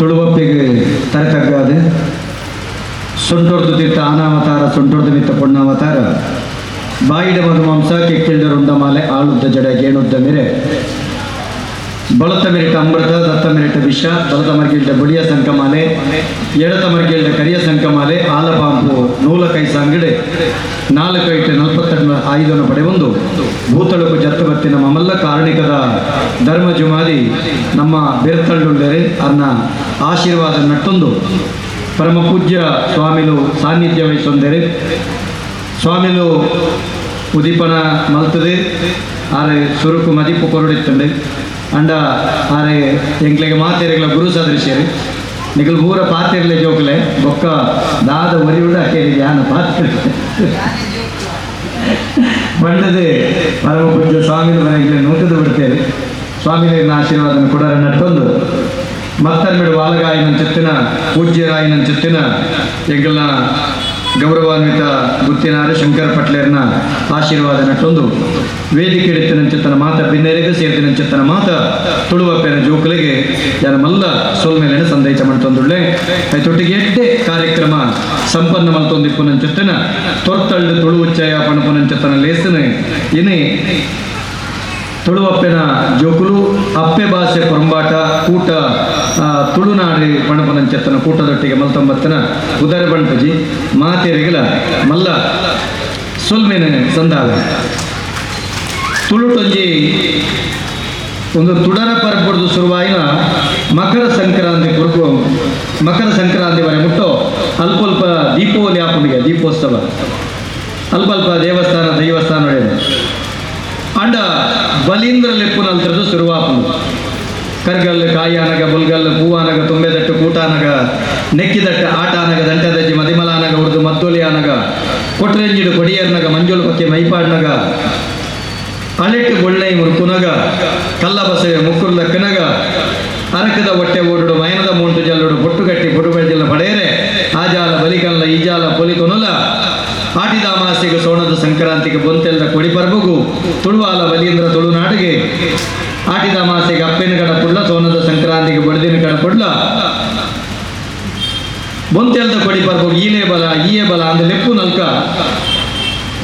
ತುಳುವಪ್ಪಿಗೆ ತರೆ ತಗ್ಗಾದೆ ಸೊಂಟೊರ್ದು ತಿತ್ತ ಆನಾವತಾರ, ಸೊಂಟೊರ್ದು ಮಿತ್ತ ಪೊಣ್ಣಾವತಾರ, ಬಾಯಿಡ ಮಧುಮಾಂಸ, ಕೆಕ್ಕಿಲ್ದ ರುಂಡಮಾಲೆ, ಆಳುದ್ದ ಜಡ, ಗೇಣುದ್ದ ಮಿರೆ, ಬಲತ ಮೆರಿಟ ಅಮೃತ, ದತ್ತ ಮೆರಿಟ ವಿಷ, ಬಲತ ಮರ್ಗಿಲ್ದ ಬುಳಿಯ ಸಂಕಮಾಲೆ, ಎಡತ ಮರ್ಗಿಲ್ದ ಕರಿಯ ಸಂಕಮಾಲೆ, ಆಲಪಾಂಪು ನೂಲ ಕೈ ಸಂಗಡೆ ನಾಲ್ಕು ಐಟು ನಲ್ವತ್ತೆರಡು ಆಯುಧವನ್ನು ಪಡೆಯೊಂದು ಭೂತಳುಕು ಜತ್ತು ಬತ್ತಿನ ಮಮಲ್ಲ ಕಾರಣಿಕದ ಧರ್ಮ ಜುಮಾದಿ ನಮ್ಮ ಬೇರ್ತಳ್ಳುಳ್ಳರೆ ಅನ್ನ ಆಶೀರ್ವಾದ ನಟ್ಟೊಂದು ಪರಮ ಪೂಜ್ಯ ಸ್ವಾಮಿಲು ಸಾನ್ನಿಧ್ಯ ವಹಿಸೊಂದರೆ. ಸ್ವಾಮಿಲು ಉದೀಪನ ಮಲ್ತದೆ ಆರೆ ಸುರುಕು ಮದಿಪು ಕೊರಡಿತ್ತಂಡೆ. ಅಂಡ ಆರೆ ಎಂಕ್ಲೆಗೆ ಮಾತೆರೆಗಳ ಗುರು ಸದೃಶ್ಯರು. ನಿಗಲ್ ಪೂರ ಪಾತಿರ್ಲೆ ಜೋಕ್ಲೆ. ಬೊಕ್ಕ ದಾದ ಒರಿಯುಡ ಧ್ಯಾನ ಪಾತ್ರ ಬಂಡದೆ ಪರಮ ಪೂಜ್ಯ ಸ್ವಾಮಿನ ಮನೆಗೆ ನೂಟದ ಬಿಡ್ತೇವೆ. ಸ್ವಾಮಿನ ಆಶೀರ್ವಾದನ ಕೊಡರ ನಟ್ಟೊಂದು ಮತ್ತನ್ಮಿಡು ವಾಲಗಾಯಿನಂಚಿತ್ತಿನ ಪೂಜ್ಯರಾಯಿನಂಚಿತ್ತಿನ ಎಂಕಲ್ನ ಗೌರವಾನ್ವಿತ ಗುತ್ತಿನಾರು ಶಂಕರ ಪಟ್ಲೇರ್ನ ಆಶೀರ್ವಾದ ನಟ್ಟೊಂದು ವೇದಿಕೆ ಹಿಡಿತಿನಂಚಿತ್ತನ ಮಾತ ಬಿನ್ನೆರೆಗೆ ಸೇರ್ತಿನಂಚಿತ್ತನ ಮಾತ ತುಳುವಪ್ಪೆನ ಜೋಕುಲಿಗೆ ಯಾರ ಮಲ್ಲ ಸೊಲ್ಮೆಲೆನ ಸಂದೈತ ಮಾಡ್ತೊಂದುಳ್ಳೆ. ತೊಟ್ಟಿಗೆ ಎಡ್ಡೆ ಕಾರ್ಯಕ್ರಮ ಸಂಪನ್ನ ಮಲ್ತೊಂದಿಪ್ಪುನಂಚಿತ್ತನ ತೊರ್ತಳ್ಳು ತುಳು ಉಚ್ಚಯ ಪಣಪುನಂಚಿತ್ತನ ಲೇಸನೆ ಇನಿ ತುಳುವಪ್ಪೆನ ಜೋಕುಲು ಅಪ್ಪೆ ಭಾಷೆ ಪೊರಂಬಾಟ ಕೂಟ, ತುಳುನಾಡು ಪಣಪನಂಚೆತ್ತನ ಕೂಟದೊಟ್ಟಿಗೆ ಮಲ್ತೊಂಬತ್ತನ ಉದರ ಬಂಟುಜಿ ಮಾತೆರೆಗಲ ಮಲ್ಲ ಸೊಲ್ಮೆನೆ ಸಂದಾವೆ. ತುಳುಟೊಂಜಿ ಒಂದು ತುಡರ ಪರ್ಬುಡ್ದು ಶುರುವಾಯಿನ ಮಕರ ಸಂಕ್ರಾಂತಿ ಕುರುಕು ಮಕರ ಸಂಕ್ರಾಂತಿ ವರೆ ಮುಟ್ಟೋ ಅಲ್ಪ ಅಲ್ಪ ದೀಪಾವಳಿ ಆಪುಂಡಿಗೆ ದೀಪೋತ್ಸವ ಅಲ್ಪ ಅಲ್ಪ ದೇವಸ್ಥಾನ ದೈವಸ್ಥಾನ ಅಂಡ ಬಲೀಂದ್ರ ಲೆಪ್ಪುನಲ್ತರದು ಶುರುವಾಪುಂಡು. ಕರ್ಗಲ್ಲು ಕಾಯಾನಗ, ಬುಲ್ಗಲ್ಲು ಪೂವಾನಗ, ತುಂಬೆದಟ್ಟು ಕೂಟಾನಗ, ನೆಕ್ಕಿದಟ್ಟು ಆಟಾನಗ, ದಂಟದಜ್ಜಿ ಮದಿಮಲಾನಗ, ಉರ್ದು ಮದ್ದೊಲಿ ಆನಗ, ಕೊಟ್ರೆಂಜಿಡು ಕೊಡಿಯರ್ನಗ, ಮಂಜುಳು ಪಕ್ಕೆ ಮೈಪಾಡ್ನಗ, ಅಲೆಟ್ಟು ಬೊಳ್ಳೈ ಮುರುಕುನಗ, ಕಲ್ಲ ಬಸವೆ ಮುಕ್ಕುರ್ಲಕ್ಕನಗ, ಅರಕದ ಹೊಟ್ಟೆ ಓಡುಡು, ಮಯನದ ಮೋಂಟು ಜಲ್ಲುಡು, ಬೊಟ್ಟುಗಟ್ಟಿ ಬೊಡು ಬೆಳ್ಜಿಲ್ಲ ಪಡೆಯರೆ ಆಜಾಲ ಬಲಿಕಲ್ಲ ಈಜಾಲ ಪೊಲಿಕೊನುಲ, ಆಟಿದ ಅಮಾಸೆಗೆ ಸೋಣದ ಸಂಕ್ರಾಂತಿಗೆ ಬೊಂತೆಲ್ದ ಕೊಡಿ ಪರ್ಬಗು ತುಳುವಾಲ ಬಲೀಂದ್ರ ತುಳುನಾಡಿಗೆ. ಆಟಿದ ಅಮಾಸೆಗೆ ಅಪ್ಪೆನ ಕಡ ಪುಡ್ಲ, ಸೋನದ ಸಂಕ್ರಾಂತಿಗೆ ಬಡದಿನ ಕಡ ಪುಡ್ಲ, ಬೊಂತೆಲ್ದ ಕೊಡಿ ಪರ್ಬಗು ಈಲೆ ಬಲ ಈಯೆ ಬಲ ಅಂದ ಲೆಪ್ಪು ನಲ್ಕ.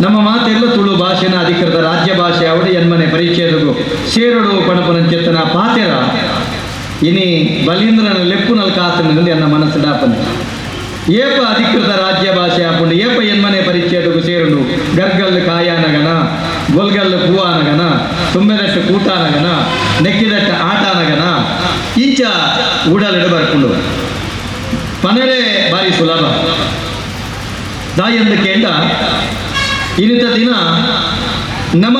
ನಮ್ಮ ಮಾತೆಲ್ಲ ತುಳು ಭಾಷೆನ ಅಧಿಕೃತ ರಾಜ್ಯ ಭಾಷೆ ಅವಡು, ಎನ್ಮನೆ ಪರಿಚಯದಗು ಸೇರುಡು ಪಣಪನಂಚೆತ್ತನ ಪಾತೆರ ಇನಿ ಬಲೀಂದ್ರನ ಲೆಪ್ಪು ನಲ್ಕ ಆತನ ಎನ್ನ ಮನಸ್ಸು ಡಾಪನೆ. ಏಪ ಅಧಿಕೃತ ರಾಜ್ಯ ಭಾಷೆ ಆಪುಂಡು? ಏಪ ಎನ್ಮನೆ ಪರಿಚಯದಗು ಸೇರುಂಡು? ಗರ್ಗಲ್ಲು ಕಾಯಾನಗನ, ಗೊಲ್ಗಲ್ಲು ಪೂವಾನಗನ, ತುಂಬೆದಟ್ಟು ಕೂಟಾನಗನ, ನೆಕ್ಕಿದಟ್ಟು ಆಟಾನಗನ, ಇಂಚ ಉಡಲಿಡ ಬರ್ಕೊಂಡು ಪನರೆ ಬಾರಿ ಸುಲಭ. ದಾಯಂದು ಕೇಂಡ ಇನಿತ ದಿನ ನಮ್ಮ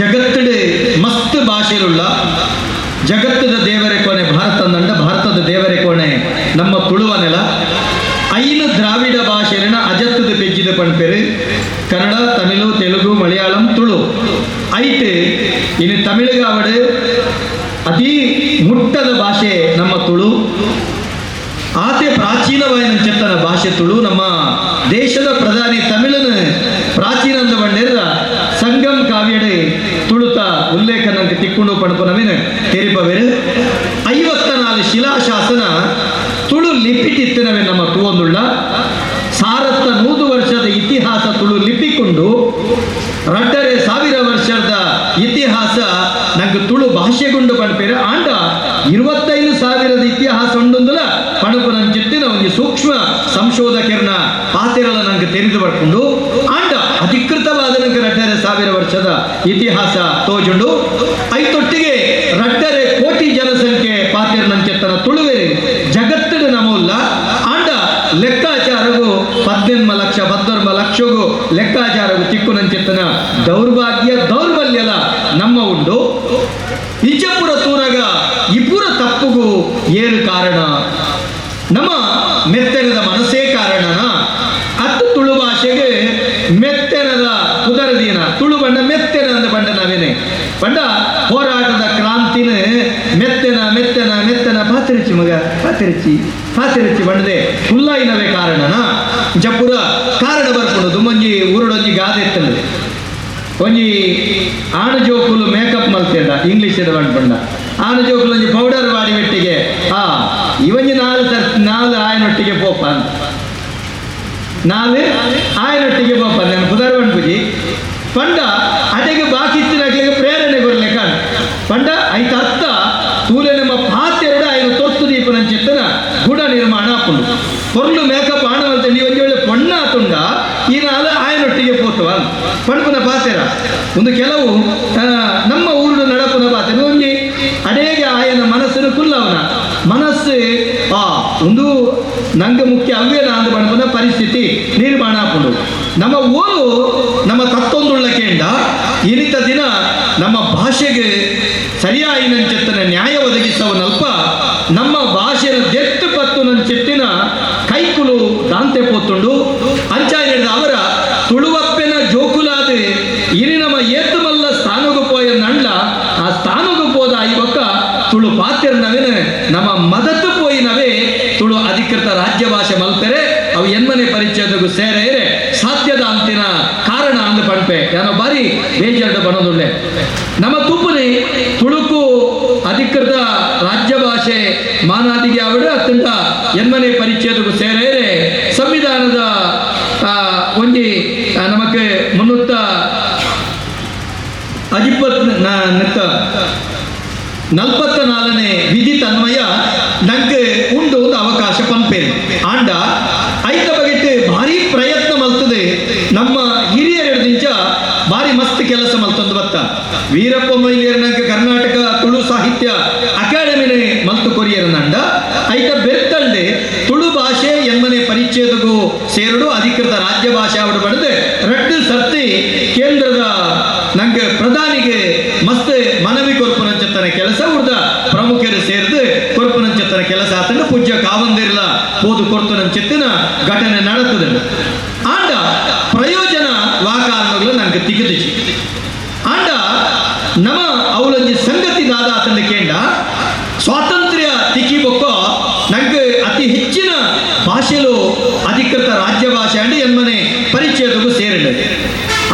ಜಗತ್ತಿಡು ಮಸ್ತ್ ಭಾಷೆಲುಳ್ಳ ಜಗತ್ತದ ದೇವರೇ ಕೋಣೆ ಭಾರತ ಅಂದಂಡ ಭಾರತದ ದೇವರೇ ಕೋಣೆ ನಮ್ಮ ತುಳುವ ನೆಲ. ಐನು ದ್ರಾವಿಡ ಭಾಷೆನ ಅಜತ್ತದ ಪೆಜ್ಜಿದ ಪಣ್ಪೆರು: ಕನ್ನಡ, ತಮಿಳು, ತೆಲುಗು, ಮಲಯಾಳಂ, ತುಳು. ಐಟ್ ಇನ್ನು ತಮಿಳುಗಾವಡು ಅತಿ ಮುಟ್ಟದ ಭಾಷೆ ನಮ್ಮ ತುಳು. ಆತೆ ಪ್ರಾಚೀನವಾದ ಚೆತ್ತನ ಭಾಷೆ ತುಳು. ನಮ್ಮ ದೇಶದ ಪ್ರಧಾನಿ ತಮಿಳನ ಪ್ರಾಚೀನ ಅಂದ ಬಂಡೇರ ಸಂಗಮ್ ಕಾವ್ಯಡೆ ತುಳುತ ಉಲ್ಲೇಖ ನಂಗೆ ತಿಕ್ಕೊಂಡು ಪಣಪುನವಿನ ತೆರಿಪವೆರು. 54 ಶಿಲಾಶಾಸನ ತುಳು ಲಿಪಿಟಿತ್ತನವೇ ನಮ್ಮ ತೂವೊಂದುಳ್ಳ. 1100 ವರ್ಷದ ಇತಿಹಾಸ ತುಳು ಲಿಪಿಕೊಂಡು, 2500 ವರ್ಷದ ಇತಿಹಾಸ ನಂಗೆ ತುಳು ಭಾಷೆಗುಂಡು ಪಣಪೇರು. ಆಂಡ 25,000ದ ಇತಿಹಾಸ ಉಂಡುಂದುಲ ಪಣಪು ನಂಚಿತ್ತಿನ ಒಂದು ಸೂಕ್ಷ್ಮ ಸಂಶೋಧಕರನ ಪಾತೆರಲ ನಂಗೆ ತೆರೆದು ಬರ್ಕೊಂಡು. ಆಂಡ ಅಧಿಕೃತವಾದ ನಂಗೆ 2500 ವರ್ಷದ ಇತಿಹಾಸ ತೋಜುಂಡು. ಐತೊಟ್ಟಿಗೆ 2.5 ಕೋಟಿ ಜನಸಂಖ್ಯೆ ಪಾತೆರ ನಂಚೆತ್ತನ ತುಳುವೆರು ಜಗತ್ತಿನ ನಮೋಲ್ಲ. ಆಂಡ ಲೆಕ್ಕಾಚಾರಗು 18 ಲಕ್ಷ, 19 ಲಕ್ಷಗೂ ಲೆಕ್ಕಾಚಾರಗು ತಿಕ್ಕು ನಂಚೆತ್ತನ ದೌರ್ಭಾಗ್ಯ ದೌರ್ಬಲ್ಯಲ ನಮ್ಮ ಉಂಡು. ಇಚಪುರ ತೂರಗ ಇಪುರ ತಪ್ಪುಗು ಏರು ಕಾರಣ? ನಮ್ಮ ಮೆತ್ತೆನದ ಮನಸ್ಸೇ ಕಾರಣನ ಅತ್ತು ತುಳು ಭಾಷೆಗೆ ಮೆತ್ತೆನದ ಕುದರದೀನ ತುಳು ಬಣ್ಣ ಮೆತ್ತೆನ ಅಂದ ಬಣ್ಣ ನಾವೇನೆ ಬಣ್ಣ ಹೋರಾಟದ ಕ್ರಾಂತಿನ ಮೆತ್ತೆನ ಮೆತ್ತೆನ ಮೆತ್ತೆನ ಪಾತಿರಿಚಿ ಮಗ ಪಾತಿರಿಚಿ ಪಾತಿರಿಚಿ ಬಣ್ಣದೆ ಹುಲ್ಲಾಯಿನವೇ ಕಾರಣನ? ಜಪುರ ಕಾರಣ ಬರ್ಕೊಂಡು ದುಮ್ಮಂಜಿ ಊರುಡೊಂಜಿ ಗಾದೆ ಎತ್ತಂದು. ಒಂಜಿ ಆಣು ಜೋಕುಲು ಮೇಕಪ್ ಮಲ್ತೇಡ, ಇಂಗ್ಲೀಷ್ ಬಂಡ ಬಂಡ ಆಣು ಜೋಕುಲು ಒಂಜಿ ಪೌಡರ್ ಬಾಡಿ ಮೆಟ್ಟಿಗೆ ಆ ಇವಂಜಿ ನಾಲ್ ಸರ್ ನಾಲ್ ಆಯನೊಟ್ಟಿಗೆ ಪೋಪ ಅಂತ ನಾಲ್ ಆಯನೊಟ್ಟಿಗೆ ಪೋಪ ನಾನು ಪುದರ್ವಣ್ ಪೂಜಿ ಪಂಡ ಅಡೆಗೆ ಬಾಕಿ ಇತ್ತಿನಾಗ್ಲಿಗೆ ಪ್ರೇರಣೆ ಕೊರ್ಲೆಕ ಪಂಡ ಐತ ಅರ್ಥ ತೂಲೆ ನಮ್ಮ ಪಾತೆರಡು ಆಯ್ನ ತೊರ್ತು ದೀಪ ನಂಚಿತ್ತನ ಗುಣ ನಿರ್ಮಾಣ ಆಪುಂಡು ಪೊರ್ಲು ಮೇಕಪ್ ಆಣವಂತ ನೀವು ಒಂಜಿ ವೇಳೆ ಪೊಣ್ಣ ಆತುಂಡ ಈ ನಾಲ್ ಆಯನೊಟ್ಟಿಗೆ ಪೋತುವ ಪಣ್ಪುನ ಪಾತೆರ ಒಂದು ಕೆಲವು ನಮ್ಮ ಊರು ನಡಪುನ ಪಾತೆರ ಒಂಜಿ ಅಡೇಗೆ ಆಯನ ಮನಸ್ಸನ್ನು ಕುಲ್ಲವನ ಮನಸ್ಸು ಆ ಒಂದು ನಂಗೆ ಮುಖ್ಯ ಅವ್ವೇನ ಅಂದು ಪಣ್ಪುನ ಪರಿಸ್ಥಿತಿ ನಿರ್ಮಾಣ ಆಪುಂಡು. ನಮ್ಮ ಊರು ನಮ್ಮ ತತ್ತೊಂದುಳ್ಳ ಕೇಂಡ ಇನಿತ ದಿನ ನಮ್ಮ ಭಾಷೆಗೆ ಸರಿಯಾಯಿನಂచెತ್ತನ ನ್ಯಾಯ ಒದಗಿಸವನಲ್ಪ ನಮ್ಮ ಭಾಷೆಯ ದೆತ್ತು ಪತ್ತು ನಂచెತ್ತಿನ ಕೈಕುಲು ದಾಂತೆ ಪೋತುಂಡು ಅಂಚಾಯಿ ನಡೆದ ಅವರ ತುಳುವಪ್ಪೆನ ಜೋಕುಲಾದೆ ಇನಿ ನಮ್ಮ ಏತು ಮಲ್ಲ ಸ್ಥಾನಗು ಪೋಯ ನಂಡ್ಲ ಆ ಸ್ಥಾನಗು ಪೋದ ಈ ಬೊಕ್ಕ ತುಳು ಪಾತೆರ್ನವೇನೆ ನಮ್ಮ ಮದತು ಪೋಯಿನವೇ ತುಳು ಅಧಿಕೃತ ರಾಜ್ಯ ಭಾಷೆ ಮಲ್ಪೆರೆ ಅವು ಎನ್ಮನೆ ಪರಿಚಯದಗೂ ಸೇರೆ ಸಾಧ್ಯದ ಅಂತಿನ ಕಾರಣ ಅಂದು ಪಣ್ಪೆ ಯಾನೋ ಬಾರಿ ಬೇಜಾರ್ಡು ಬಣದುಳ್ಳೆ. ನಮ್ಮ ತುಪ್ಪುನಿ ತುಳುಕು ಅಧಿಕೃತ ರಾಜ್ಯ ಭಾಷೆ ಮಾನಾದಿಗೆ ಅವಡು ಅತ್ಯಂತ ಎನ್ಮನೆ ಪರಿಚಯದಗೂ ಸೇರೆ ಸಂವಿಧಾನದ ಒಂಜಿ ನಮಕ್ ಮುನ್ನೂತ್ತ ಅಜಿಪ್ಪತ್ ನೆತ್ತ 44ನೇ ವಿಧಿ ತನ್ಮಯ ನಂಗೆ ಉಂಡು ಒಂದು ಅವಕಾಶ ಪಂಪೇರು ಆಂಡ ಐತ ಬಗೆಟ್ ಭಾರಿ ಪ್ರಯತ್ನ ಮಲ್ತದೆ ನಮ್ಮ ಹಿರಿಯರೆಡ್ದಿಂಚ ಭಾರಿ ಮಸ್ತ್ ಕೆಲಸ ಮಲ್ತೊಂದು ಬತ್ತ ವೀರಪ್ಪ ಮೊಯ್ಲಿಯರ್ ನಂಗೆ ಕರ್ನಾಟಕ ತುಳು ಸಾಹಿತ್ಯ ಅಕಾಡೆಮಿನೇ ಮಲ್ತು ಕೊರಿಯರ್ ನಂಡ ಐತ ಬೆರ್ತಲ್ದೆ ತುಳು ಭಾಷೆ ಎನ್ಮನೆ ಪರಿಚಯದಗೂ ಸೇರಡು ಅಧಿಕೃತ ರಾಜ್ಯ ಭಾಷೆ ಅವಡು ಬಡದೆ ರಡ್ಡು ಸರ್ತಿ ಕೇಂದ್ರದ ನಂಗೆ ಪ್ರಧಾನಿಗೆ ಮಸ್ತ್ ಮನವಿ ಕೊರ್ಪುನಂಚತ್ತನ ಕೆಲಸ ಉರ್ದ ಪ್ರಮುಖರು ಸೇರಿದು ಕೊರ್ಪುನಂಚತ್ತನ ಕೆಲಸ ಆತಂಡ ಪೂಜ್ಯ ಕಾವಂದಿರ್ಲ ಪೋದು ಕೊರ್ತುನಂచెತ್ತಿನ ಘಟನೆ ನಡತದೆ ಆಂಡ ಪ್ರಯೋಜನ ವಾಕಾರಣಗಳು ನಂಗೆ ತಿಗಿದಿಚಿ ಆಂಡ ನಮ್ಮ ಅವಳೊಂಜಿ ಸಂಗತಿ ದಾದ ಆತಂಡ ಕೇಂಡ ಸ್ವಾತಂತ್ರ್ಯ ತಿಕ್ಕಿ ಬೊಕ್ಕ ನಂಗೆ ಅತಿ ಹೆಚ್ಚಿನ ಭಾಷೆಲು ಅಧಿಕೃತ ರಾಜ್ಯ ಭಾಷೆ ಅಂಡ್ ಎನ್ಮನೆ ಪರಿಚಯದಗೂ ಸೇರಿದೆ.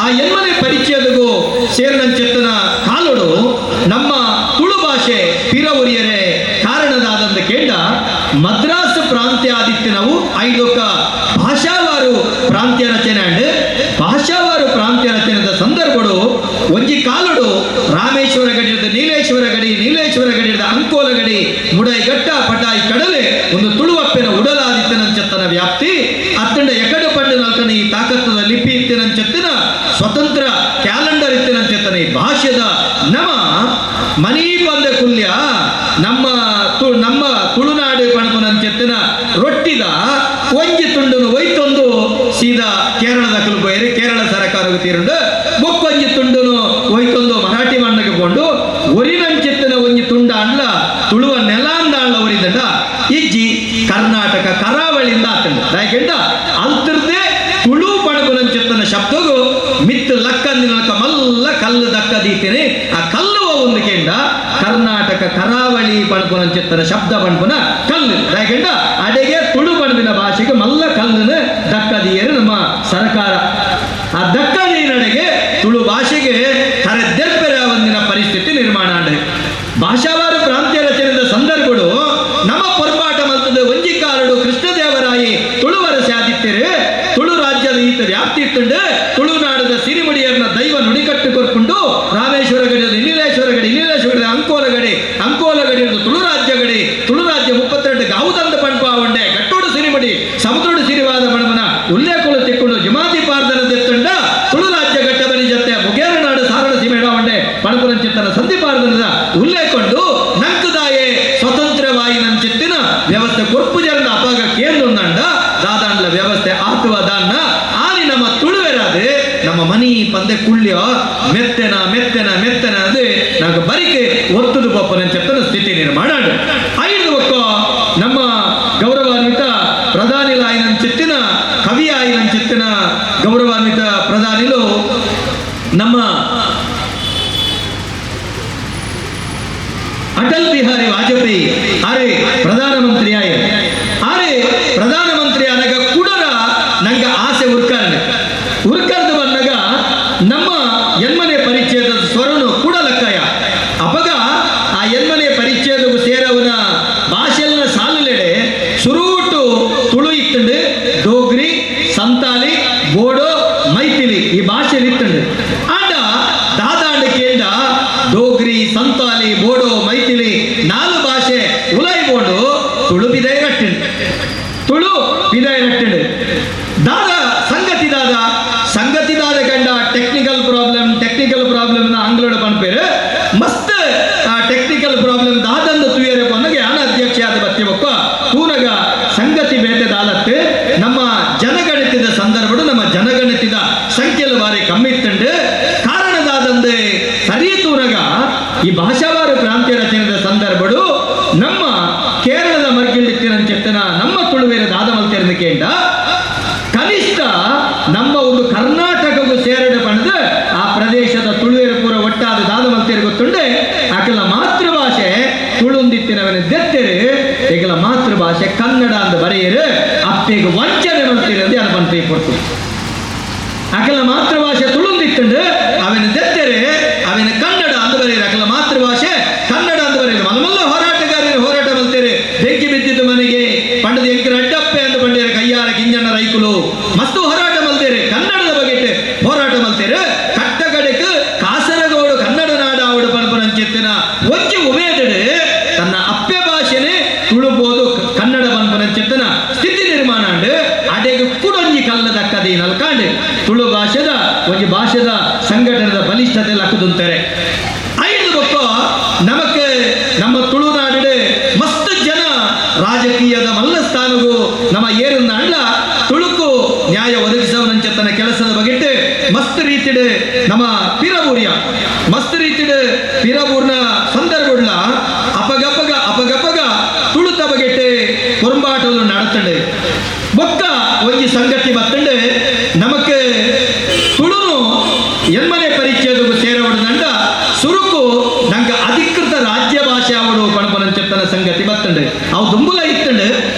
ಆ ಎನ್ಮನೆ ಪರಿಚಯದಗೂ ಸೇರಿನಂచెತ್ತನ ಕಾಲೋಡು ನಮ್ಮ ತುಳು ಭಾಷೆ ಪಿರವೊರಿಯರೆ ಕಾರಣದಾದಂತ ಕೇಂಡ ಮದ್ರಾಸ್ ಪ್ರಾಂತ್ಯ ಆದಿತ್ಯ ನಾವು ಐದೊಕ್ಕ ಭಾಷಾವಾರು ಪ್ರಾಂತ್ಯ ರಚನೆ ಅಂಡ್ ಭಾಷಾವಾರು ಪ್ರಾಂತ್ಯ ರಚನೆದ ಸಂದರ್ಭಡು ಒಂಜಿ ಕಾಲುಡು ರಾಮೇಶ್ವರ ಗಡಿರದ ನೀಲೇಶ್ವರ ಗಡಿ, ನೀಲೇಶ್ವರ ಗಡಿರದ ಅಂಕೋಲ ಗಡಿ, ಮುಡೈ ಗಟ್ಟ ಪಟಾಯಿ ಕಡಲೆ ಒಂದು ತುಳುವಪ್ಪೆನ ಉಡಲಾದಿತ್ಯನಂಚತ್ತನ ವ್ಯಾಪ್ತಿ ಅತ್ತಂಡ ಎಕಡೆ ಪಂಡು ನಾಲ್ಕನ ಈ ತಾಕತ್ತದ ಲಿಪಿ ಇತ್ತಿನಂಚತ್ತಿನ ಸ್ವತಂತ್ರ ಕ್ಯಾಲೆಂಡರ್ ಇತ್ತಿನಂಚತ್ತನ ಈ ಭಾಷೆದ ನಮ ಮನೀ ಬಂದ ಕುಲ್ಯ ನಮ್ಮ ನಮ್ಮ ತುಳುನಾಡು ಪಣಪುನಂಚೆತ್ತಿನ ರೊಟ್ಟಿದ ಒಂಜಿ ತುಂಡನು ಒಯ್ತೊಂದು ಸೀದಾ ಕೇರಳದ ಕುಲ್ಬೋಯರಿ ಕೇರಳ ಸರಕಾರಕ್ಕೆ ತೀರುಂಡು ಬೊಕ್ಕೊಂಜಿ ತುಂಡನು ಒಯ್ತೊಂದು ಮರಾಠಿ ಮಣ್ಣಗೆ ಕೊಂಡು ಒರಿನಂಚೆತ್ತಿನ ಒಂಜಿ ತುಂಡ ಅಣ್ಲ ತುಳುವ ನೆಲಾಂದ ಅಣ್ಲ ಒರಿದಂಡ ಇಜ್ಜಿ ಕರ್ನಾಟಕ ಕರಾವಳಿಯಿಂದ ಆತಂಡ ಯಾಕೆಂಡ ಅಲ್ತಿರ್ದೆ ತುಳು ಪಣಪುನಂಚೆತ್ತನ ಶಬ್ದಗೂ ಮಿತ್ತು ಲಕ್ಕಂದಿನಕ ಮಲ್ಲ ಕಲ್ಲು ದಕ್ಕ ದೀತೇನೆ ಆ ಕಲ್ಲು ಒಂದು ಕೇಂಡ ಕರ್ನಾಟಕ ಕರಾವಳಿ ಪಣಪುನಂಚೆತ್ತನ ಶಬ್ದ ಪಣಪುನ ಕಲ್ಲು ಯಾಕೆಂಡ ಅಡೆಗೆ ತುಳು ಪಣಪಿನ ಭಾಷೆಗೆ ಮಲ್ಲ ಕಲ್ಲನ್ನು ದಕ್ಕದಿಯರು ನಮ್ಮ ಸರ್ಕಾರ ಆ ದಕ್ಕದೀನಡೆಗೆ ತುಳು ಭಾಷೆಗೆ ತರೆದೆರ್ಪೆರ ಒಂದಿನ ಪರಿಸ್ಥಿತಿ ನಿರ್ಮಾಣ ಆಂಡೆ. ಭಾಷಾವಾರು ಪ್ರಾಂತ್ಯ ರಚನೆದ ಸಂದರ್ಭಡು ನಮ್ಮ ಪೊರ್ಪಾಟ ಮಲ್ತದ ಒಂಜಿಕಾಲಡು ಕೃಷ್ಣದೇವರಾಯಿ ತುಳುವರ ಸಾಧಿತ್ಯರು ತುಳು ರಾಜ್ಯದ ಈತ ವ್ಯಾಪ್ತಿ ಇತ್ತುಂಡು ತುಳುನಾಡದ ಸಿರಿಮುಡಿಯರ್ನ ದೈವ ನುಡಿಕಟ್ಟು ಕೊರ್ಕೊಂಡು ರಾಮೇಶ್ವರ ಗಡಿ ನೀಲೇಶ್ವರ ಗಡಿ, ನೀಲೇಶ್ವರ ಗಡಿ ಅಂಕೋಲ ಗಡಿ, ಅಂಕೋಲ ಗಡಿ ತುಳು ರಾಜ್ಯ ಗಡಿ, ತುಳು ರಾಜ್ಯ 32 ಗಾವುದಂದ ಪಣಪ ಉಂಡೆ ಗಟ್ಟೋಡು ಸಿರಿಮುಡಿ ಸಮುದ್ರೋಡು ಸಿರಿವಾದ ಪಣಪನ ಉಲ್ಲೇಖಗಳು ತುಳು ಬಿದಾಯ ರಟ್ಟುಂಡು, ತುಳು ಬಿದಾಯ ರಟ್ಟುಂಡು. ದಾದ ಸಂಗತಿ, ದಾದ ಸಂಗತಿ ದಾದ ಕಂಡ ಟೆಕ್ನಿಕಲ್ ಪ್ರಾಬ್ಲಮ್, ಟೆಕ್ನಿಕಲ್ ಪ್ರಾಬ್ಲಮ್ ಆಂಗ್ಲೋಡ ಪನ್ಪೇರು. ಮಸ್ತ್ ಟೆಕ್ನಿಕಲ್ ಪ್ರಾಬ್ಲಮ್ ದಾದಂದು ತುಯರೆ ಪನ್ನಗೆ ಆನ ಅಧ್ಯಕ್ಷ ಆದ ಬತ್ತಿ ಬೊಕ್ಕ ತೂನಗ ಸಂಗತಿ ಬೇತೆ ದಾಲತ್ತು. ನಮ್ಮ ಜನಗಣತಿದ ಸಂದರ್ಭಡು ನಮ್ಮ ಜನಗಣತಿದ ಸಂಖ್ಯೆಲು ಬಾರಿ ಕಮ್ಮಿ ಇತ್ತುಂಡು. ಕಾರಣದಾದಂದೆ ಸರಿ ತೂನಗ ಈ ಭಾಷಾವಾರು ಪ್ರಾಂತ್ಯ ರಚನೆದ ಸಂದರ್ಭಡು ನಮ್ಮ ಕೇರಳದ ಮರ್ಗಿಲ್ಡಿತ್ತಿನ ನಮ್ಮ ತುಳುವೇರ ದಾದ ಮಲ್ತೆರದು ಕೇಂಡ ಕನಿಷ್ಠ ನಮ್ಮ ಒಂದು ಕರ್ನಾಟಕಕ್ಕೂ ಸೇರಡೆ ಪಡೆದು ಆ ಪ್ರದೇಶದ ತುಳುವೇರು ಪೂರ ಒಟ್ಟಾದ ದಾದ ಮಲ್ತೇರು ಗೊತ್ತುಂಡೆ. ಅಕಲ ಮಾತೃಭಾಷೆ ತುಳುಂದಿತ್ತಿನವನ ದೆತ್ತೆರು, ಎಗಲ ಮಾತೃಭಾಷೆ ಕನ್ನಡ ಅಂದ ಬರೆಯರು, ಅಪ್ಪೆಗೆ ವಂಚನೆ ಮಲ್ತೀರಿ ಅಂದು ಅನ್ಪಂತ ಪೊರ್ತು. ಅಕಲ ಮಾತೃಭಾಷೆ ತುಳುಂದಿತ್ತುಂಡು, ಅವನ ದೆತ್ತೆರೆ, ಅವನ ಕನ್ನಡ ಅಂದ ಬರೆಯರು, ಅಕಲ ಮಾತೃಭಾಷೆ ಕನ್ನಡ ಅಂದ ಬರೆಯರು. ಮಲ್ಲ ಹೋರಾಟಗಾರರು ಹೋರಾಟ ಮಲ್ತೇರೆ. ಬೆಂಕಿ ಬಿದ್ದಿದ್ದು ಮನೆಗೆ ಪಂಡದ ಎಂಕರ ಅಡ್ಡಪ್ಪೆ ಅಂದ ಬಂಡೇರ ಕೈಯಾರ ಕಿಂಜಣ್ಣ ರೈಕುಲು ಮಸ್ತು ಹೋರಾಟ ಮಲ್ತೇರೆ, ಕನ್ನಡದ ಬಗ್ಗೆ ಹೋರಾಟ ಮಲ್ತೇರೆ. ಕಟ್ಟಗಡೆಕ್ ಕಾಸರಗೋಡು ಕನ್ನಡ ನಾಡ ಆವಡು ಪನ್ಪುನಂಚೆತ್ತಿನ ಒಂಜಿ ಉಮೇದಡು ತನ್ನ ಅಪ್ಪೆ ಭಾಷೆನೆ ತುಳುಬೋದು ಕನ್ನಡ ಪನ್ಪುನಂಚೆತ್ತಿನ ಸ್ಥಿತಿ ನಿರ್ಮಾಣ ಅಂಡು. ಅಡೆಗೆ ಕುಡೊಂಜಿ ಕಲ್ಲದ ಕದಿ ನಲ್ಕಾಂಡು ತುಳು ಭಾಷೆದ ಒಂಜಿ ಭಾಷೆದ ಸಂಘಟನೆದ ಬಲಿಷ್ಠತೆ ಲಕ್ಕದುಂತಾರೆ. ಐದು ಬೊಕ್ಕ ನಮಕ್ ನಮ್ಮ ತುಳುನಾಡು ಮಸ್ತ್ ಜನ ರಾಜಕೀಯದ ಮಲ್ಲ ಸ್ಥಾನಗೂ ನಮ್ಮ ಏರುಂದ ಅಣ್ಣ ತುಳುಕು ನ್ಯಾಯ ಒದಗಿಸುವನಂಚೆತ್ತನ ಕೆಲಸದ ಬಗೆಟ್ ಮಸ್ತ್ ರೀತಿಡ್ ನಮ್ಮ ಪಿರಬೂರಿಯ ಮಸ್ತ್ ರೀತಿಡ್ ಪಿರಬೂರ್ನ ಸಂದರ್ಭ ಅಪಗಪಗ ಅಪಗಪಗ ತುಳುತ ಬಗೆಟ್ ಪೊರಂಬಾಟಲು ನಡತಂಡು. ಬೊಕ್ಕ ಒಂಜಿ ಸಂಗತಿ ಬತ್ತಂಡು, ನಮಕ್ ತುಳುನು ಎನ್ಮನೆ ಪರಿಚಯದಗೂ ಸೇರವಡದಂಡ ಸುರುಕು ನಂಗೆ ಅಧಿಕೃತ ರಾಜ್ಯ ಭಾಷೆ ಅವಡು ಪಣಪನಂಚೆತ್ತನ ಸಂಗತಿ ಬತ್ತಂಡು. ಅವು ದುಂಬುಲ ಇತ್ತಂಡು.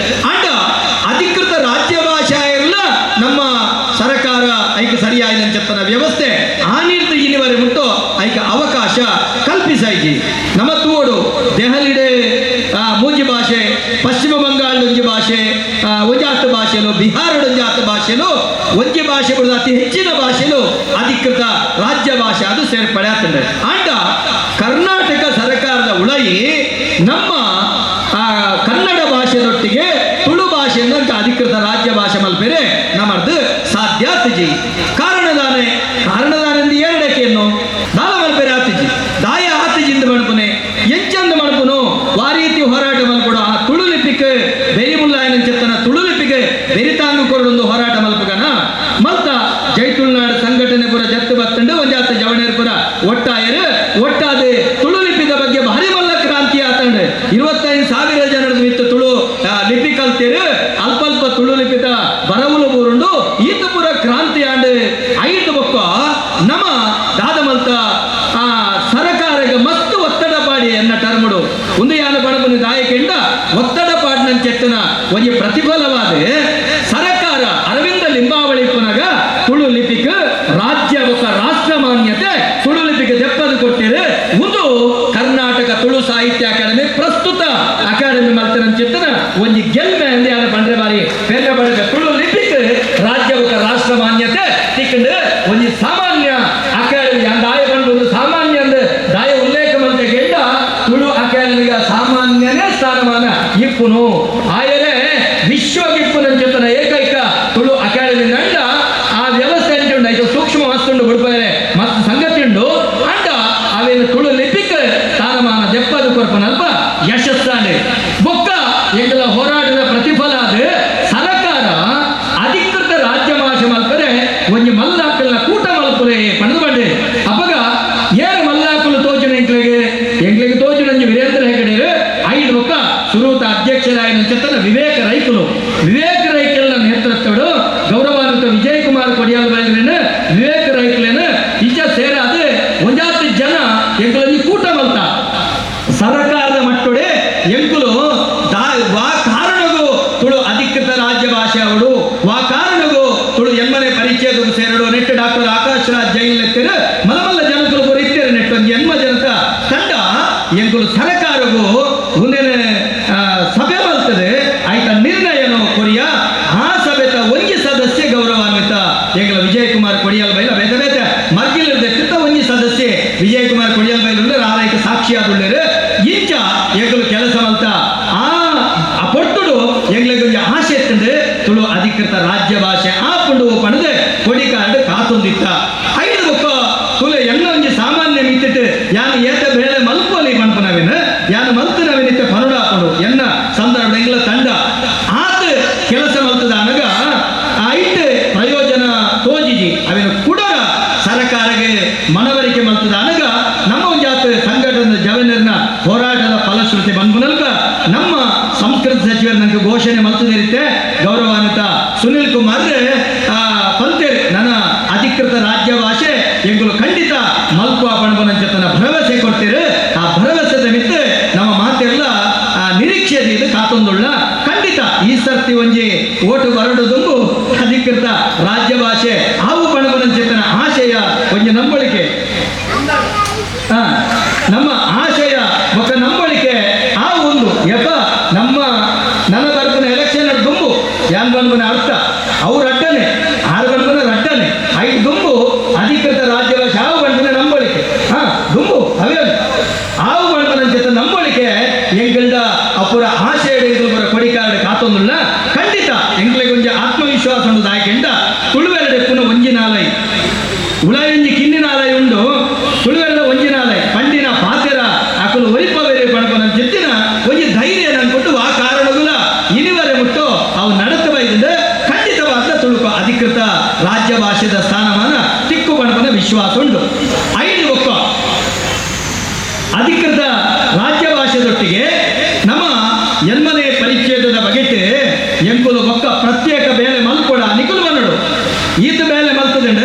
ಅಂಡ ಅಧಿಕೃತ ರಾಜ್ಯ ಭಾಷೆ ಇರಲ್ಲ, ನಮ್ಮ ಸರಕಾರ ಐಕ ಸರಿಯಾಯಿನಂಚೆತ್ತನ ವ್ಯವಸ್ಥೆ ಆ ನೀರ್ದು ಇನಿವರೆ ಮುಟ್ಟು ಐಕ ಅವಕಾಶ ಕಲ್ಪಿಸಾಯ್ಜಿ. ನಮ್ಮ ತೂಡು ದೆಹಲಿಡೆ ಮೂಜಿ ಭಾಷೆ, ಪಶ್ಚಿಮ ಬಂಗಾಳದ ಒಂಜಿ ಭಾಷೆ, ಒಂಜಾತ ಭಾಷೆಲು, ಬಿಹಾರದ ಒಂಜಾತ ಭಾಷೆಲು, ಒಂಜಿ ಭಾಷೆ ಬಿಡುದು ಅತಿ ಹೆಚ್ಚಿನ ಭಾಷೆಲು ಅಧಿಕೃತ ರಾಜ್ಯ ಭಾಷೆ ಅದು ಸೇರ್ಪಡೆ ಆಗ್ತದೆ. ಅಂಡ ಕರ್ನಾಟಕ ಸರ್ಕಾರದ ಉಳಯಿ ನಮ್ಮ ಕನ್ನಡ ಭಾಷೆದೊಟ್ಟಿಗೆ ತುಳು ಭಾಷೆಯನ್ನು ಅಧಿಕೃತ ರಾಜ್ಯ ಭಾಷೆ ಮಲ್ಪೆರೆ ನಮ್ಮದು ಸಾಧ್ಯ ಆತಜಿ. ಕಾರಣದಾನೆ ಕಾರಣದಾನೆಂದು ಎರಡಕ್ಕೆಯನ್ನು ದಾಲ ಮಲ್ಪೆರೆ ಆತಜಿ, ದಾಯ ಆತಜಿಂದ ಮಣ್ಪುನೆ ಎಂಚಂದ ಮಣ್ಪುನು ವಾರೀತಿ ಹೋರಾಟ ಮಲ್ಪಡು. ಆ ತುಳು ಲಿಪಿಕ್ ಬೆರಿ ಮುಲ್ಲಾಯನ ಚೆತ್ತನ ತುಳು ಲಿಪಿಗೆ ಬೆರಿತಾಂಗು ಕೊರಡೊಂದು ಹೋರಾಟ ಮಲ್ಪಗನ ಮಲ್ತ. ಜೈ ತುಳುನಾಡು ಸಂಘಟನೆ ಪುರ ಜತ್ತು ಬತ್ತಂಡು, ಒಂಜಾತ ಜವಣೇರ್ಪುರ ಒಟ್ಟಾಯರು. ಒಟ್ಟಾದ ತುಳು ಲಿಪಿದ ಬಗ್ಗೆ ಭಾರಿ ಮಲ್ಲ ಕ್ರಾಂತಿ ಆತಂಡು. 25,000 ಜನರ ಮಿತ್ತ ತುಳು ಲಿಪಿ ಕಲ್ತೇರು, ಅಲ್ಪ ಅಲ್ಪ ತುಳು ಲಿಪಿತ ಬರವುಲು ಬೂರುಂಡು. ಈತ ಪುರ ಕ್ರಾಂತಿ ಆಂಡ್. ಐದು ಬೊಕ್ಕ ನಮ ದಾದ ಮಲ್ತ ಆ ಸರಕಾರಗ ಮಸ್ತ್ ಒತ್ತಡ ಪಾಡಿ ಎನ್ನ ಟರ್ಮುಡು ಒಂದು ಯಾನ ಪಣಪುನಿ ದಾಯಕೆಂಡ ಒತ್ತಡ ಪಾಡಿನ ಚೆತ್ತನ ಒಂಜಿ ಪ್ರತಿಫಲವಾದ ಸರಕಾರ ಅರವಿಂದ ಲಿಂಬಾವಳಿ ಪುನಗ ತುಳು ಲಿಪಿಕ್ ರಾಜ್ಯ ಬೊಕ್ಕ ರಾಷ್ಟ್ರ ಮಾನ್ಯತೆ ತುಳು ಲಿಪಿಗೆ ದೆಪ್ಪದು ಕೊಟ್ಟಿರು. ಒಂದು ಕರ್ನಾಟಕ ತುಳು ಸಾಹಿತ್ಯ ಅಕಾಡೆಮಿ ಪ್ರಸ್ತುತ ಅಕಾಡೆಮಿ ಮಲ್ತನ ಚೆತ್ತನ ಒಂಜಿ ಗೆಲ್ಮೆ ಅಂದೆ ಯಾನ ಪಂಡ್ರೆ ಬಾರಿ ಪೆರ್ಮೆ ಬಡಕ. ತುಳು ಲಿಪಿಕ್ ರಾಜ್ಯ ಬೊಕ್ಕ ರಾಷ್ಟ್ರ ಮಾನ್ಯತೆ ತಿಕ್ಕಂಡು. ಒಂಜಿ ಸಾಮಾನ್ಯ ಅಕಾಡೆಮಿ ದಾಯ ಬಂದು ಒಂದು ಸಾಮಾನ್ಯ ಅಂದ್ ದಾಯ ಉಲ್ಲೇಖ ಮಂತೆ ಗೆಂಡ ತುಳು ಅಕಾಡೆಮಿಗ ಸಾಮಾನ್ಯನೇ ಸ್ಥಾನಮಾನ ಇಪ್ಪುನು ಆಯರೆ ವಿಶ್ವಗಿಪ್ಪುನಂಚೆತ್ತನ ಏಕೈಕ ತುಳು ಅಕಾಡೆಮಿ ನಂಡ ಆ ವ್ಯವಸ್ಥೆ ಉಂಟು. ಐತ ಸೂಕ್ಷ್ಮ ವಸ್ತುಂಡು, ಬಿಡ್ಪಾರೆ ಮಸ್ತ್ ಸಂಗತಿ ಉಂಡು. ಅಂಡ ಅವೇನು ತುಳು ಲಿಪಿಕ್ ಸ್ಥಾನಮಾನ ದೆಪ್ಪದು ಕೊರ್ಪನಲ್ಪ ಯಶಸ್ಸಾಂಡ್. ಬೊಕ್ಕ ಎಂಗಲ ಹೋರಾಟದ ಪ್ರತಿಫಲ. ನಂಗೆ ಘೋಷಣೆ ಮಲ್ತದಿರುತ್ತೆ ಗೌರವಾನ್ವಿತ ಸುನಿಲ್ ಕುಮಾರ್ ಪಂತೇರ್ ನನ್ನ ಅಧಿಕೃತ ರಾಜ್ಯ ಭಾಷೆ ಎಂಗುಲು ಖಂಡಿತ ಮಲ್ಪುವ ಪಣಪನಂಚತನ ಭರವಸೆ ಕೊಡ್ತೀರಿ. ಆ ಭರವಸೆದ ಮಿತ್ತು ನಮ್ಮ ಮಾತೆಲ್ಲ ಆ ನಿರೀಕ್ಷೆ ಇದು ಕಾತೊಂದುಳ್ಳ. ಖಂಡಿತ ಈ ಸರ್ತಿ ಒಂಜಿ ಓಟು ಬರಡುದುಂಬು ಅಧಿಕೃತ ರಾಜ್ಯ ಭಾಷೆ ಆವು ಪಣಪನಂಚತನ ಆಶಯ ಒಂಜಿ ನಂಬಳಿಕೆ, ನಮ್ಮ ಆಶಯ ಬೊಕ್ಕ ನಂಬಳಿಕೆ ಆ ಒಂದು ಯಪ್ಪ ನಮ್ಮ ನನ್ನ ಬರ್ಪುನ ಎಲೆಕ್ಷನ್ ದುಂಬು ಯಾನ್ ಬಂದ್ಬನ ಅರ್ಥ ಅವ್ರ ಅಡ್ಡನೆ ಆರು ಬಂದ್ಬನ ಅಡ್ಡನೆ ಐದು ದುಂಬು ಅಧಿಕೃತ ರಾಜ್ಯ ಭಾಷೆ ಆವು ಬಂದ್ಬನ ನಂಬಳಿಕೆ. ದುಂಬು ಅವೇ ಆವು ಬಂದ್ಬನ ಜೊತೆ ನಂಬಳಿಕೆ ಎಂಗಲ್ದ ಅಪುರ ಆಶಯ ಬರ ಕೊಡಿಕಾರಡು ಕಾತೊಂದುಳ್ಳ. ಖಂಡಿತ ಎಂಗ್ಲಿಗೆ ಒಂಜಿ ಆತ್ಮವಿಶ್ವಾಸ ಉಂಡು. ದಾಯಕೆಂಡ ತುಳುವೆರಡೆ ಪುನಃ ಒಂಜಿ ನಾಲೈ ಉಳಾಯೊಂಜಿ ಕಿನ್ನಿ ನಾಲೈ ಉಂಡು. ತುಳುವೆಲ್ಲ ಒಂಜಿ ನಾಲೈ ಪಂಡಿನ ಪಾತೆರ ಅಕುಲು ಒರಿಪವೇರೆ ಪಣಪನ ಚೆತ್ತಿನ ಒಂಜಿ ಧೈರ್ಯ ನನ್ಕೊಟ್ಟು ಆ ಕಾರಣಗುಲ ಇನಿವರೆ ಮುಟ್ಟು ಅವು ನಡತ ಬೈದಿಂದ ಖಂಡಿತವಾದ ತುಳುಕು ಅಧಿಕೃತ ರಾಜ್ಯ ಭಾಷೆದ ಸ್ಥಾನಮಾನ ತಿಕ್ಕು ಪಣಪನ ವಿಶ್ವಾಸ ಉಂಟು. ಐದು ಒಕ್ಕ ಅಧಿಕೃತ ರಾಜ್ಯ ಭಾಷೆದೊಟ್ಟಿಗೆ ನಮ್ಮ ಎನ್ಮನೆ ಪರಿಚ್ಛೇದದ ಬಗೆಟ್ ಎಂಕುಲು ಬೊಕ್ಕ ಪ್ರತ್ಯೇಕ ಬೇಲೆ ಮಲ್ಪೊಡ ನಿಕುಲು ಬನ್ನಡು ಈತ ಬೇಲೆ ಮಲ್ತದಂಡ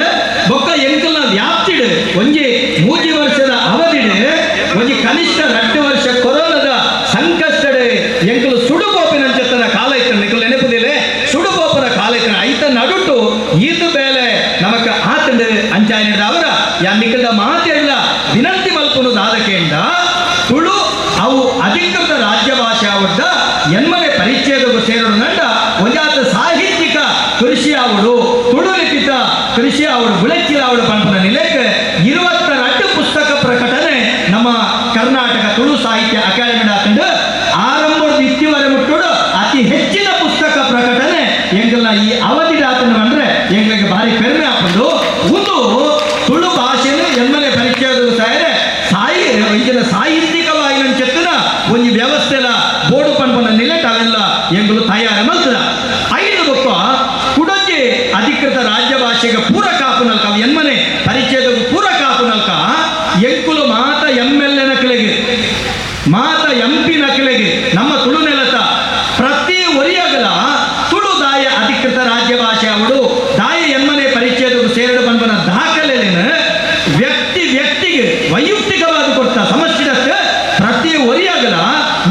ಬೊಕ್ಕ ಎಂಕುಲ್ನ ವ್ಯಾಪ್ತಿಡು ಒಂಜಿ ಮೂಜಿ ವರ್ಷದ ಅವಧಿಡು ಒಂಜಿ ಕನಿಷ್ಠ 2 ವರ್ಷ ಕೊರೋನಾದ ಸಂಕಷ್ಟಡೆ ಎಂಕುಲು ಸುಡುಪೋಪಿನಂಚತ್ತನ ಕಾಲ ಇತ್ತು. ನಿಕುಲು ನೆನಪುದಿಲ್ಲ, ಸುಡುಪೋಪನ ಕಾಲ ಇತ್ತು. ಐತ ನಡುಟು ಈತ ಬೇಲೆ ನಮಕ ಆತಂಡು ಅಂಚಾಯಿನ ಅವರ ಯಾ ನಿಕಲ್ದ ಮಾತೆಲ್ಲ ವಿನಂತಿ ಮಲ್ಪುನು ದಾದಕೇಂಡ ತುಳು ಅವು ಅಧಿಕೃತ ರಾಜ್ಯ ಭಾಷೆ ಆವಡ್ಡ ಎನ್ಮನೆ ಪರಿಚ್ಛೇದకు ಸೇರಡು ನಂಡ ಒಂಜಾತ ಸಾಹಿತ್ಯಿಕ ಕೃಷಿ ಆವಡು, ತುಳು ಲಿಪಿತ ಕೃಷಿ ಆವಡು, ಬುಳೆಚ್ಚಿಲ ಆವಡು ಪನ್ಪುನ ನಿಲೆಕ್ 22 ಪುಸ್ತಕ ಪ್ರಕಟಣೆ ನಮ್ಮ ಕರ್ನಾಟಕ ತುಳು ಸಾಹಿತ್ಯ ಅಕಾಡೆಮಿ ಆತಂಡು. ಆರಂಭದ ಇತ್ತಿವರೆ ಮುಟ್ಟುಡು ಅತಿ ಹೆಚ್ಚಿನ ಪುಸ್ತಕ ಪ್ರಕಟಣೆ ಎಂಗಲ್ನ ಈ ಅವಧಿ ಆತನ ಬಂದ್ರೆ ಎಂಗಳಿಗೆ ಭಾರಿ ಪೆರ್ಮೆ ಆಪುಂಡು. ಒಂದು ತುಳು ಭಾಷೆನು ಎನ್ಮನೆ ಪರಿಚಯದ ಸಾಯರೆ ಸಾಯಿ ಇಂಚಿನ ಸಾಹಿತ್ಯಿಕವಾಗಿ ಚೆತ್ತನ ಒಂಜಿ ವ್ಯವಸ್ಥೆಲ ಬೋರ್ಡು ಪನ್ಪನ ನಿಲೆಟ್ ಅವೆಲ್ಲ ಎಂಗುಲು ತಯಾರು ಮಲ್ತದ. ಐದು ಬೊಕ್ಕ ಕುಡೊಂಜಿ ಅಧಿಕೃತ ರಾಜ್ಯ ಭಾಷೆಗೆ ಪೂರಕ ಆಪುನಲ್ಕ ಎನ್ಮನೆ ಪರಿಚಯದ ಪೂರಕ ಆಪುನಲ್ಕ ಎಂಕುಲು ಮಾತ ಎಂ.ಎಲ್.ಎ ನಕಲೆಗೆ ಮಾತ ಎಂ.ಪಿ ನಕಲೆಗೆ ನಮ್ಮ ತುಳು ನೆಲತ ಪ್ರತಿ ಒರಿಯಗಲ ತುಳು ದಾಯ ಅಧಿಕೃತ ರಾಜ್ಯ ಭಾಷೆ ಅವಡು ದಾಯ ಎನ್ಮನೆ ಪರಿಚಯದ ಸೇರಡು ಪನ್ಪನ ದಾಖಲೆನ ವ್ಯಕ್ತಿ ವ್ಯಕ್ತಿಗೆ ವೈಯಕ್ತಿಕವಾದ ಕೊಡ್ತ ಸಮಸ್ಯೆ ಪ್ರತಿ ಒರಿಯಗಲ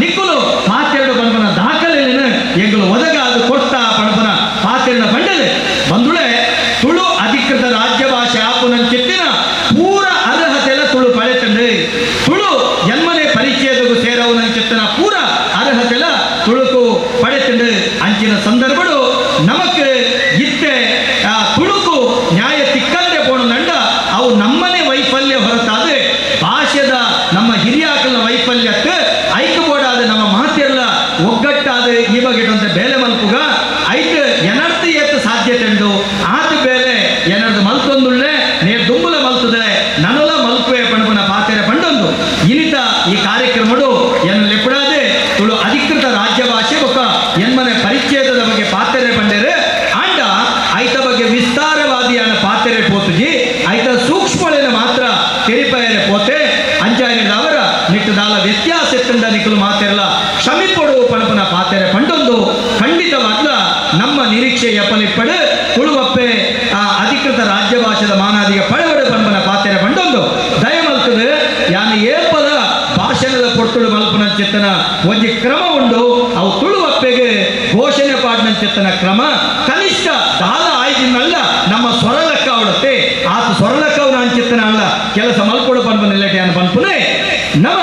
ನಿಕ್ಕುಲು ಪಾತೆರಡು ಪನ್ಪನ ದಾಖಲೆನ ಎಂಗುಲು ಒದಗಾದ ಕೊಡ್ತ ಪನ್ಪನ ಪಾತೆರನ ಬಂಡದೆ ಬಂದುಳೆ ತುಳು ಅಧಿಕೃತ ರಾಜ್ಯ ಭಾಷೆ ಆಪುನಂಚಿತ್ತಿನ ಪೂರ ಅರ್ಹತೆಲ್ಲ ತುಳು ಪಡೆತಂಡು. ತುಳು ಎನ್ಮನೆ ಪರಿಚಯದಗೂ ಸೇರವನಂಚಿತ್ತಿನ ಪೂರ ಅರ್ಹತೆಲ್ಲ ತುಳುಕು ಪಡೆತಂಡು. ಅಂಚಿನ ಸಂದರ್ಭಡು ನಮಕ್ ಇತ್ತೆ ಆ ತುಳುಕು ನ್ಯಾಯ ತಿಕ್ಕಂದೆ ಪೋಣ ನಂಡ ಅವು ನಮ್ಮನೆ ವೈಫಲ್ಯ ಹೊರತಾದ ಭಾಷೆದ ನಮ್ಮ ಹಿರಿಯಾಕಲ್ನ ವೈಫಲ್ಯಕ್ಕೆ ಐಕ್ಯಬೋಡಾದ ನಮ್ಮ ಮಾತೆಲ್ಲ ಒಗ್ಗಟ್ಟಾದ ಈ ಬಗ್ಗೆ ಬೇಲೆ ಮಲ್ಪುಗ. ಐಕ್ ಎನರ್ಥ ಏತ್ ಸಾಧ್ಯತೆ ಉಂಡು ಆತ ಬೇಲೆ ಏನರ್ದು ಮಲ್ತೊಂದುಳ್ಳೆ ನೇರ್ ದುಂಬುಲ ಮಲ್ತದೆ ನನಲ ಮಲ್ಪುವೆ ಪಣಪುನ ಪಾತೆರೆ ಪಂಡೊಂದು ಇನಿತ ಈ ಕಾರ್ಯಕ್ರಮಡು ಎನ್ನ ಲೆಪ್ಪಡಾದೆ ತುಳು ಅಧಿಕೃತ ರಾಜ್ಯ ಭಾಷೆ ಬೊಕ್ಕ ಎನ್ಮನೆ ಪರಿಚ್ಛೇದದ ಬಗ್ಗೆ ಪಾತೆರೆ ಪಂಡೇರು. ಆಂಡ ಐತ ಬಗ್ಗೆ ವಿಸ್ತಾರವಾದಿಯಾನ ಪಾತೆರೆ ಪೋತುಜಿ, ಐತ ಸೂಕ್ಷ್ಮಳೆನ ಮಾತ್ರ ತೆರಿಪಾಯರೆ ಪೋತೆ. ಅಂಚಾಯಿನ ಅವರ ನಿಟ್ಟುದಾಲ ವ್ಯತ್ಯಾಸ ಎತ್ತಂಡ ನಿಕುಲು ಮಾತೆರಲ ಕ್ಷಮಿಪೊಡು ಪಣಪನ ಪಾತೆರೆ ಪಂಡೊಂದು ಖಂಡಿತವಾಗ್ಲ ನಮ್ಮ ನಿರೀಕ್ಷೆ ಎಪ್ಪಲಿಪ್ಪಡು ತುಳುವಪ್ಪೆ ಆ ಅಧಿಕೃತ ರಾಜ್ಯ ಭಾಷೆದ ಮಾನಾದಿಗೆ ಪಡವಡು ಪಣಪನ ಪಾತೆರೆ ಪಂಡೊಂದು ದಯಮಲ್ತದೆ. ಯಾನು ಏಪದ ಭಾಷಣದ ಪೊರ್ತುಳು ಮಲ್ಪನ ಚೆತ್ತನ ಒಂಜಿ ಕ್ರಮ ಉಂಡು. ಅವು ತುಳುವಪ್ಪೆಗೆ ಘೋಷಣೆ ಪಾಡ್ನ ಚೆತ್ತನ ಕ್ರಮ ಕನಿಷ್ಠ ದಾಲ ಆಯ್ದಿನಲ್ಲ ನಮ್ಮ ಸ್ವರಲಕ್ಕ ಅವಡತ್ತೆ ಆತ ಸ್ವರಲಕ್ಕವನ ಅಂಚಿತ್ತನ ಅಲ್ಲ ಕೆಲಸ ಮಲ್ಪೊಡು ಪನ್ಪನ ಯಾನು ಪನ್ಪುನೆ ನಮ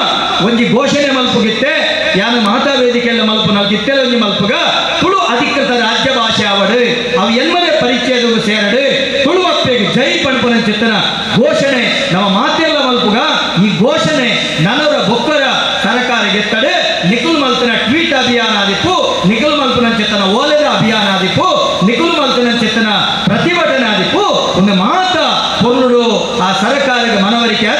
ಒಂಜಿ ಘೋಷಣೆ ಮಲ್ಪುಗಿತ್ತೆ. ಯಾನು ಮಾತಾ ವೇದಿಕೆಲ್ಲ ಮಲ್ಪುನ ಗಿತ್ತೆಲ ಒಂಜಿ ಮಲ್ಪುಗ. ತುಳು ಅಧಿಕೃತ ರಾಜ್ಯ ಭಾಷೆ ಆವಡು, ಅವು ಎನ್ಮನೆ ಪರಿಚಯದವು ಸೇರಡು, ತುಳುವಪ್ಪೆಗೆ ಜೈ ಪನ್ಪುನ ಚಿತ್ತನ ಘೋಷಣೆ ನಮ್ಮ ಮಾತೆಲ್ಲ ಮಲ್ಪುಗ. ಈ ಘೋಷಣೆ ನನವರ ಬೊಕ್ಕರ ಸರ್ಕಾರ ಗೆತ್ತಡೆ. ನಿಖುಲ್ ಮಲ್ತನ ಟ್ವೀಟ್ ಅಭಿಯಾನ ಆದಿಪ್ಪು, ನಿಖುಲ್ ಮಲ್ಪನ ಚಿತ್ತನ ಓಲೆದ ಅಭಿಯಾನ ಆದಿಪ್ಪು, ನಿಖುಲ್ ಮಲ್ತನ ಚಿತ್ತನ ಪ್ರತಿಭಟನೆ ಆದಿಪ್ಪು, ಒಂದು ಮಾತ ಪೊರ್ನುಡು ಆ ಸರ್ಕಾರಕ್ಕೆ ಮನವರಿಕೆ.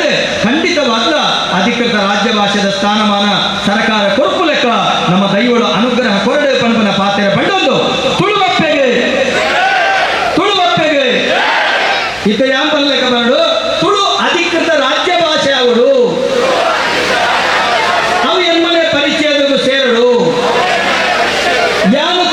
ಯಾನ್.